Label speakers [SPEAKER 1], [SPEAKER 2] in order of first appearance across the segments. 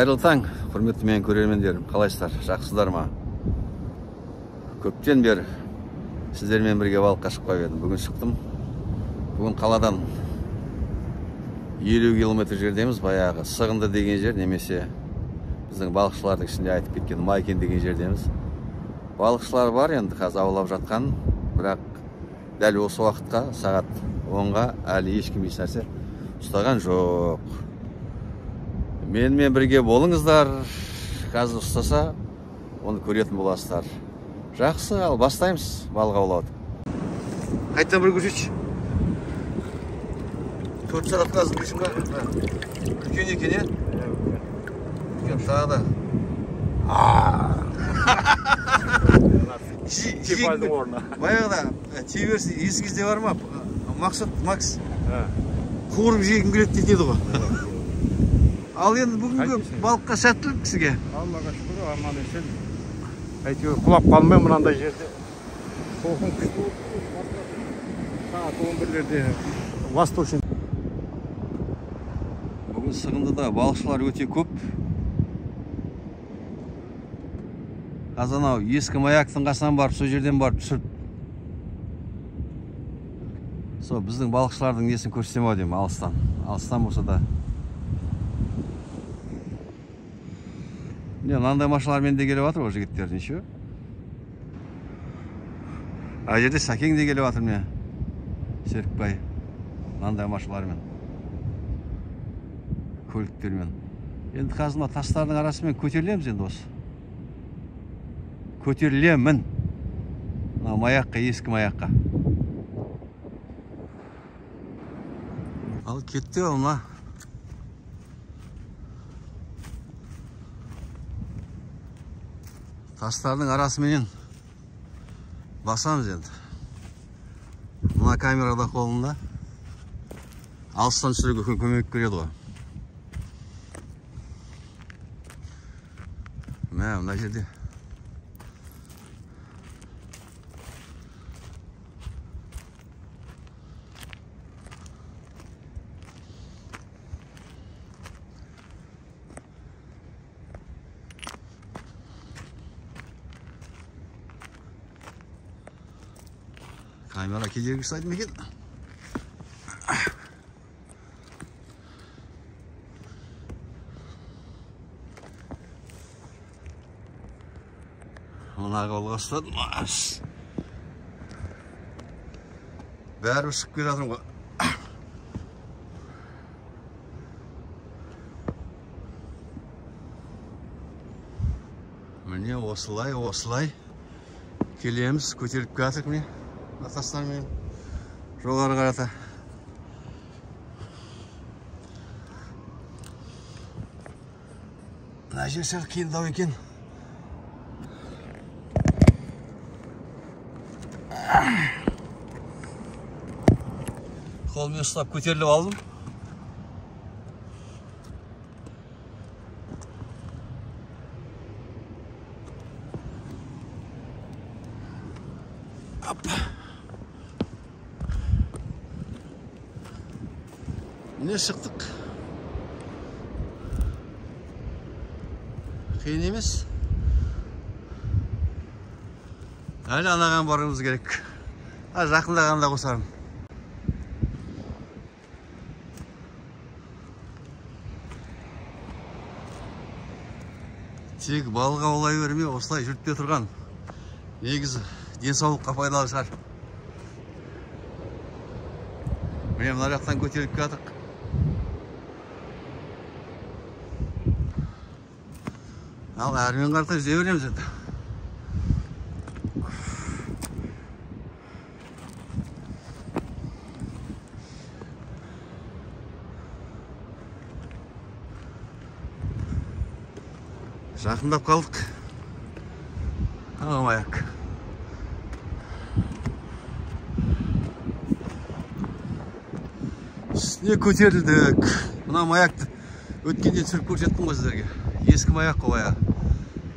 [SPEAKER 1] Қайырлы таң, құрметті менің көрермендерім, қалайсыздар, жақсыздар ма? Көптен бері сіздермен бірге балыққа шықпай едім. Бүгін шықтым. Бүгін қаладан 50 километр жердеміз, баяғы Сығынды деген жер, немесе біздің балықшылардың ішінде айтып кеткен Майкен деген жердеміз. Балықшылар бар енді қазір аулап жатқан, бірақ дәл осы уақытқа сағат 10-ға әлі ешкім еш нәрсе ұстаған жоқ. Менімен бірге болыңыздар, қазір ұстаса, оны көретін боласыздар. Жақсы, ал бастаймыз балық аулауды. Қайтадан бір көрсетші. 4 сағатқа азын дейсің ба? Үлкен екен, е? Үлкен, тағы да. Баяғыда тебе берсін, есіңізде бар ма? Мақсат, Макс, қуырып жегім келеді дейтін еді ғой. Ал енді бүгінгі балыққа сәттілік сізге.
[SPEAKER 2] Аллаға шүкір, аман есен. Әйтеуір құлап қалмай мынандай жерде. Толқын күшті. Сағат 11-лерде восточный.
[SPEAKER 1] Бүгін Сығындыда балықшылар өте көп. Қазір анау ескі маяктың қасынан барып, сол жерден барып түсіріп. Сол біздің балықшылардың несін көрсетем ау деймін алыстан. Алыстан болса да. Не, мынандай машиналармен де келіп жатыр ғой жігіттер, неше? Ана жерде Сәкең де келіп жатыр міне. Серікбай. Мынандай машиналармен. Көліктермен. Енді қазір мына тастардың арасымен көтерілеміз енді осы. Көтерілемін. Мына маяққа, ескі маяққа. Ал кетті мына. Тастардың арасыменен басамыз енді. Мына камерада қолында алыстан түсіруге көмек береді ғой. Мә, мына жерде камера кедергі жасайды ма екен? Мына қолға ұстадым. Бәрібір шығып келе жатырмын ғой. Міне осылай, осылай келеміз, көтеріліп келе жатырмық міне. Тастармен жоғары қарата. Мына жер сәл қиындау екен. Қолмен ұстап көтеріліп алдым. Міне шықтық. Қиын емес. Әлі анаған баруымыз керек. Жақындағанда қосарым. Тек балық аулай бермей, осылай жүріп те тұрған. Негізі денсаулыққа пайдалы шығар. Міне мына жақтан көтеріліп келатырық. Ал әрмен қарата жүзе береміз енді. Жақындап қалдық. Ана маяк. Үстіне көтерілдік. Мына маякты өткенде түсіріп көрсеттім ғой сіздерге. Ескі маяк қой баяғы.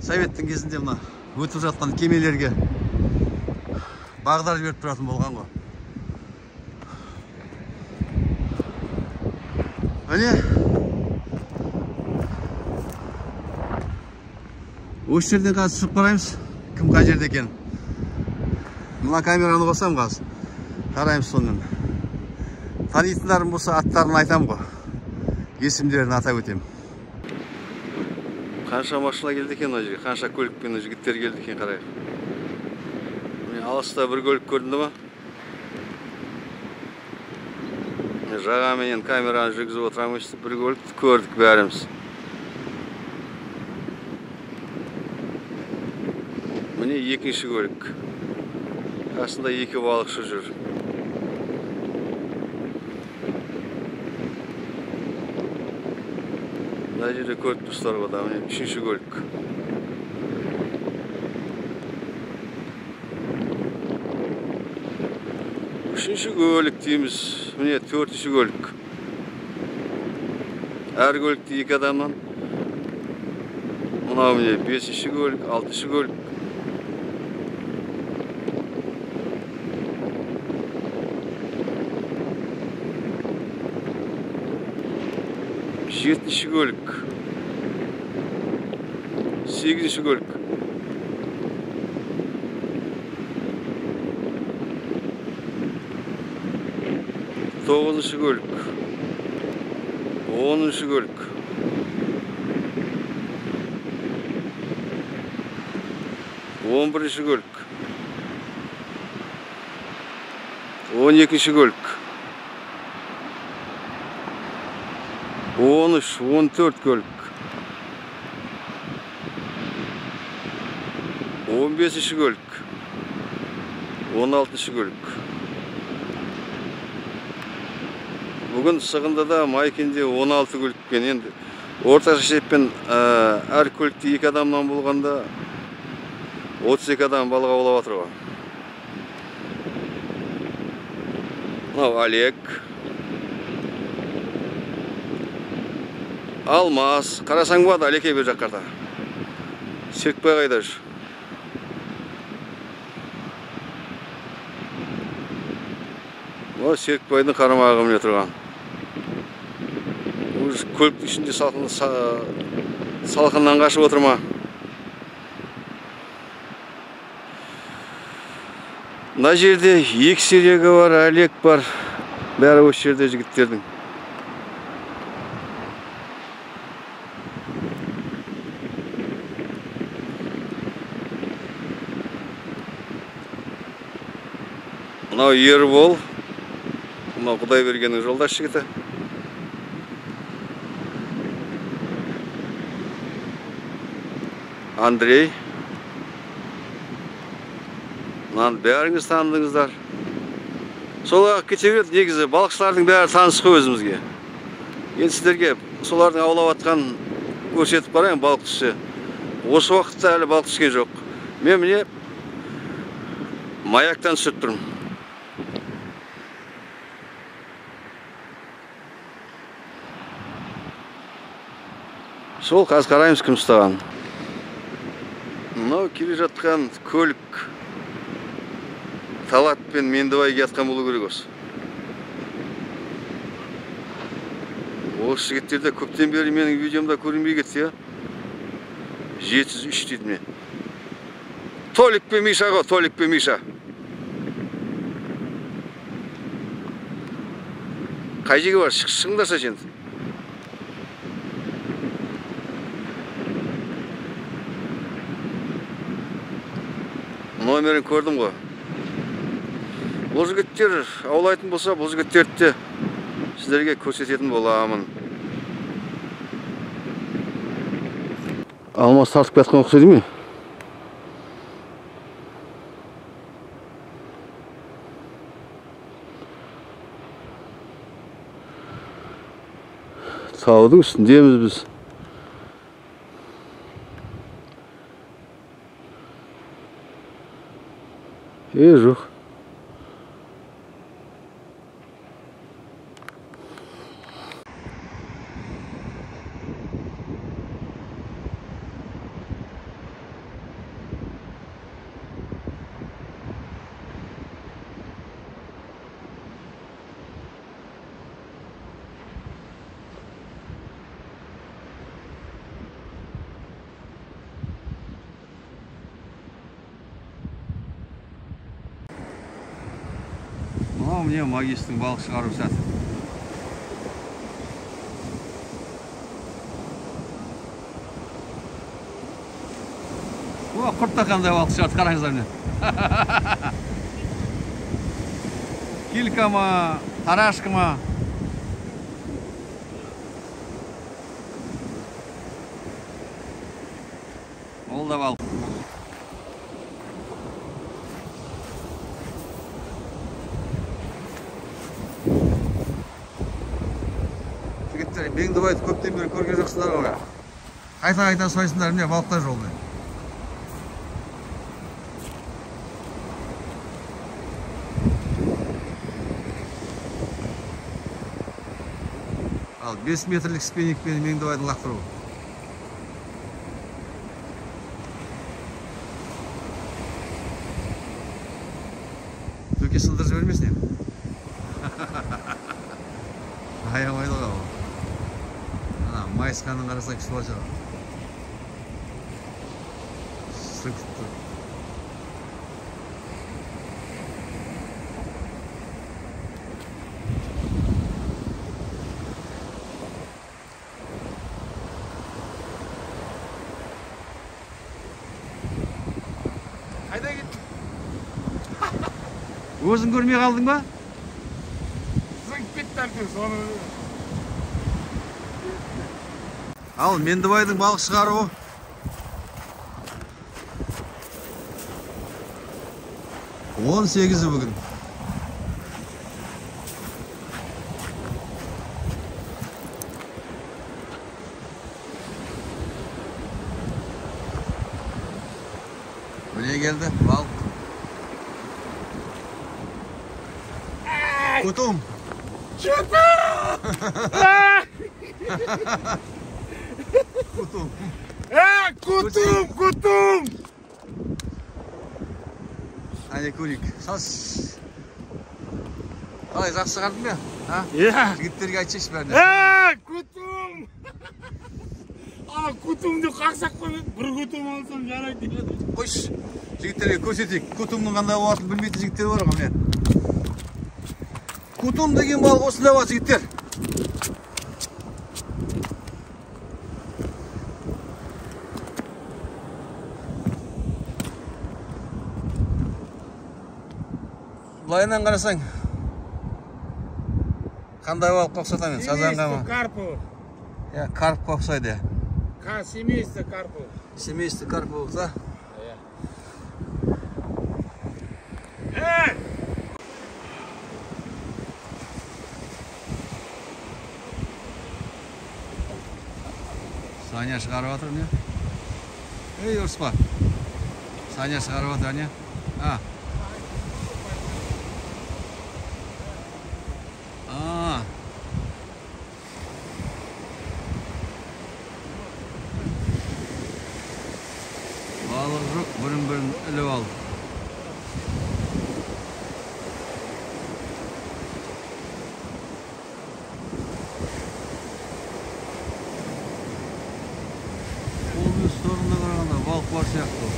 [SPEAKER 1] Советтің кезінде мына өтіп жатқан кемелерге бағдар беріп тұратын болған ғой. Міне Осы жерден қазір түсіріп қараймыз, кім қай жерде екен. Мына камераны қосамын қазір. Қараймыз сонымен. Танитындарым болса аттарын айтамын ғой. Есімдерін атап өтемін. Қанша машина келді екен мына жерге, қанша көлікпен жігіттер келді екен қарайық. Міне алыста бір көлік көрінді ма? Жағаменен камераны жүргізіп отырамыз, бір көлікті көрдік бәріміз. Міне екінші көлік. Қасында екі балықшы жүр. Мына жерде көріп тұрсыздар ғой да, міне үшінші көлік. Үшінші көлік дейміз, міне төртінші көлік. Әр көлікте екі адамнан. Мынау міне бесінші көлік, алтыншы көлік. Жетінші көлік, сегізінші көлік. Тоғызыншы көлік, оныншы көлік. 11-ші көлік, 12-ші көлік. 13, 14 көлік. 15-ші көлік. 16-шы көлік. Бүгін Сығындыда, Майкенде 16 көлікпен, енді орташа есеппен әр көлікте екі адамнан болғанда 32 адам балық аулап жатыр ғой. Мынау Олег. Алмас, қарасаң болады, Алеке бер жаққа. Серікбай қайда жүр? О, Серікбайдың қарамағы міне тұрған. Уже көліктің ішінде салқыннан қашып отыр ма? Мына жерде екі серегі бар, Олег бар. Бәрі осы жерде жігіттердің. Мынау Ербол, мынау Құдайбергеннің жолдас жігіті. Андрей. Мынаны бәріңіз таныдыңыздар. Солай кете береді, негізі балықшылардың бәрі таныс қой өзімізге. Енді сіздерге солардың аулап атқан көрсетіп барайын, балық түссе. Осы уақытта әлі балық түскен жоқ. Мен міне маяктан түсіріп тұрмын. Сол қазір қараймыз кім ұстаған. Мынау келе жатқан көлік Талат пен Мендібай келе болу керек осы. Осы жігіттер де көптен бері менің видеомда көрінбей кетті, я. 703 дейді міне. Толик пен Миша ғой, Толик пен Миша. Қай жерге бар? Шығыңдаршы енді. Номерін көрдім ғой. Бұл жігіттер аулайтын болса, бұл жігіттерді де сіздерге көрсететін боламын. Алмас тартып кеткен ұқсайды ме? Таудың үстіндеміз біз. Жоқ. Міне Магистің балық шығару сәті. О, құртта қандай балық шығарды, қараңыздар міне. Килька ма, тарашка ма? Ол да балық. Жігіттер, Меңдібайды көптен бері көрген жоқсыңдар ғой. Қайта-қайта сұрайсыңдар, міне балықтар жолды. Ал 5 метрлік спиннингпен Меңдібайдың лақтыруы. Төке сындырып жібермесін енді. Аямайды ғой ол. Ана майысқанын қарасаң күшті болатын шығар. Сілкіп тұр.
[SPEAKER 2] Қайда кеттің?
[SPEAKER 1] Өзің көрмей қалдың ба?
[SPEAKER 2] Зыңк кетті әлгі, соны.
[SPEAKER 1] Ал Меңдібайдың балық шығаруы. Он сегізі бүгін. Міне келді балық. Кутум. Кутум.
[SPEAKER 2] Кутум, кутум.
[SPEAKER 1] Әне көрейік. Сас. Қалай, жақсы шығардың ба?
[SPEAKER 2] Иә.
[SPEAKER 1] Жігіттерге айтсайшы бәріне.
[SPEAKER 2] Кутум. Кутум деп қақсақ қойып, бір кутум алсам жарайды деді.
[SPEAKER 1] Қойшы. Жігіттерге көрсетейік. Кутумның қандай болатынын білмейтін жігіттер бар ғой міне. Кутум деген балық осындай болады, жігіттер. Былайынан қарасаң, қандай балыққа ұқсатамын мен? Сазанға ма?
[SPEAKER 2] Семейство карповых.
[SPEAKER 1] Иә, карпқа ұқсайды.
[SPEAKER 2] Семейство карповых.
[SPEAKER 1] Семейство карповых, да?
[SPEAKER 2] Иә.
[SPEAKER 1] Саня шығарып жатыр міне. Ей, ұрыспа. Саня шығарып жатыр, әне. А. А. Балық жоқ, бірін-бірін іліп алды. Қолының қарағанда балық бар сияқты.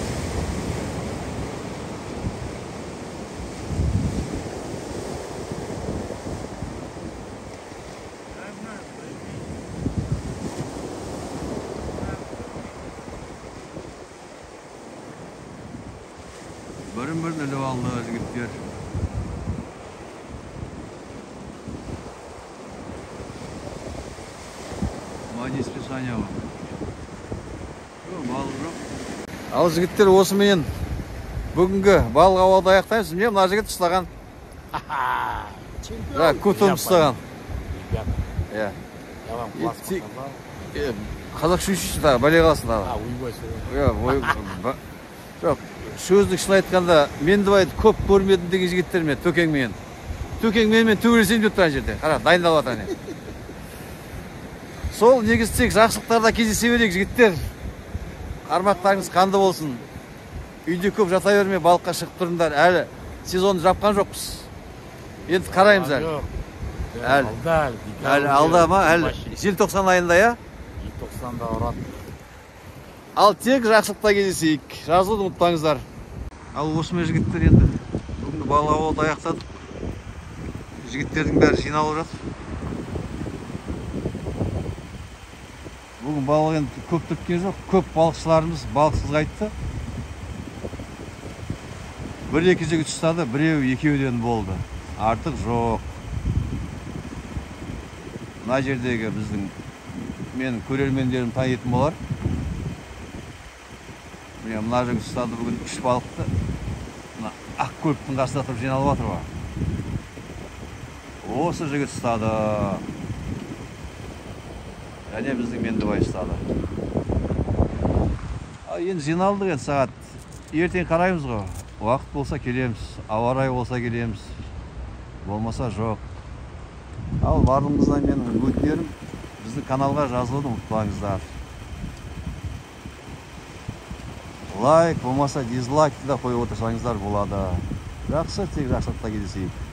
[SPEAKER 1] Бірін-бірін іліп алды жігіттер. Мадис Писанева. Балық жоқ. Ал жігіттер, осыменен бүгінгі балық аулауды аяқтаймыз. Міне мына жігіт ұстаған.
[SPEAKER 2] Чемпион.
[SPEAKER 1] Кутум ұстаған.
[SPEAKER 2] Ребята,
[SPEAKER 1] Иә.
[SPEAKER 2] я вам класс показал.
[SPEAKER 1] Қазақша үшінші тағы, бәле қаласың тағы.
[SPEAKER 2] А, ойбай,
[SPEAKER 1] Иә, жоқ, сөздің шынын айтқанда, Меңдібайды көп көрмедім деген жігіттер мен, Төкеңмен. Төкең менімен төбелесейін деп тұр ана жерде. Қара, дайындалып жатыр әне. Сол негізі тек жақсылықтарда кездесе берейік, жігіттер. Қармақтарыңыз қанды болсын. Үйде көп жата бермей, балыққа шығып тұрыңдар. Әлі сезонды жапқан жоқпыз. Енді қараймыз әлі. Әлі.
[SPEAKER 2] Алда,
[SPEAKER 1] Әлі алда ма? Әлі желтоқсан айында, иә?
[SPEAKER 2] Желтоқсанда ұрады.
[SPEAKER 1] Ал тек жақсылықта кездесейік. Жазылуды ұмытпаңыздар. Ал осымен жігіттер енді бүгінгі балық аулауды аяқтадық. Жігіттердің бәрі жиналып жатыр. Бүгін балық енді көп түрткен жоқ. Көп балықшыларымыз балықсыз қайтты. Бір-екі жігіт ұстады, біреу екеуден болды. Артық жоқ. Мына жердегі менің көрермендерім танитын болар. Міне мына жігіт ұстады бүгін 3 балықты. Мына ақ көліктің қасында тұрып жиналып жатыр ғой. Осы жігіт ұстады. Және біздің Мендібай ұстады. Ал енді жиналдық енді сағат. Ертең қараймыз ғой. Уақыт болса келеміз, ауа райы болса келеміз. Болмаса жоқ. Ал барлығыңыздан менің өтінерім, біздің каналға жазылуды ұмытпаңыздар. Лайк, болмаса дизлайкты да қойып отырсаңыздар болады. Жақсы, тек жақсылықта кездесейік.